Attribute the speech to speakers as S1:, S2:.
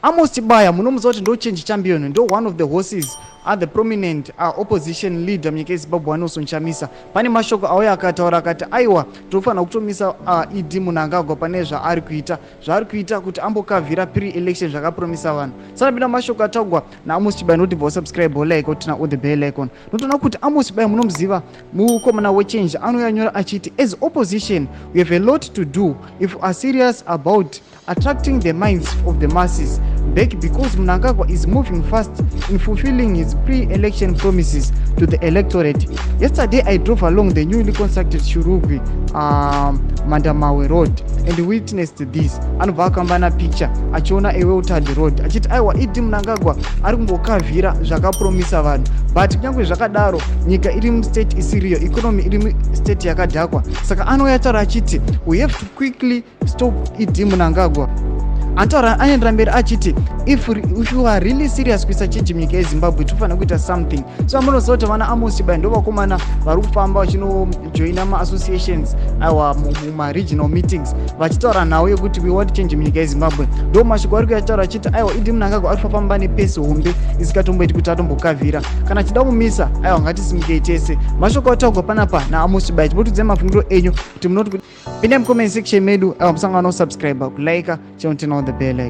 S1: Amos Chibaya munomuziva kuti ndo change champion, ndo one of the horses are the prominent opposition leader munyika yeZimbabwe, Nelson Chamisa. Pane mashoko auya akataura akati aiwa, tinofanira kutomisa ED Mnangagwa pane zvaari kuita, zvaari kuita kuti ambokavhira pre-election zvakapromisa vanhu. Sanapinda mashoko ataugwa naAmos Chibaya, noti bva usubscribe, like, turn on the bell icon. Notoona kuti Amos Chibaya, munomuziva, mukomana wechange, anouya nyora achiti, "As opposition we have a lot to do if we are serious about attracting the minds of the masses back, because Mnangagwa is moving fast in fulfilling his pre-election promises to the electorate. Yesterday I drove along the newly constructed Shurugwi Mandamawe Road and witnessed this." Anobva akambana picture achiona a well-tarred road, achiti aiwa, ED Mnangagwa ari kumbokavhira zvakapromisa vanhu, but kunyange zvakadaro nyika iri mustate isiriyo, economy iri mustate yakadhakwa. Saka anouya taura achiti we have to quickly stop ED Mnangagwa. Anotaura, anoendera mberi achiti if you are really serious kuisa change munyika yeZimbabwe, tofanira kuita something. So amunoziva kuti vana Amos Chibaya ndo vakomana vari kufamba vachinojoina maassociations, aiwa, mumaregional meetings, vachitaura nhau yekuti we want change munyika yeZimbabwe. Ndo mashoko ari kuyataura achiti aiwa, ED Mnangagwa ari kufamba nepace hombe isikatomboiti kuti atombokavhira. Kana achida kumisa, aiwa, ngatisimukei tese. Mashoko ataurwa panapa naAmos Chibaya. Chimbotiudzai mafungiro enyu kuti munoti. Pindai mucomment section medu, aiwa, musangano, subscribe, kulike, channel, turn on the bell icon.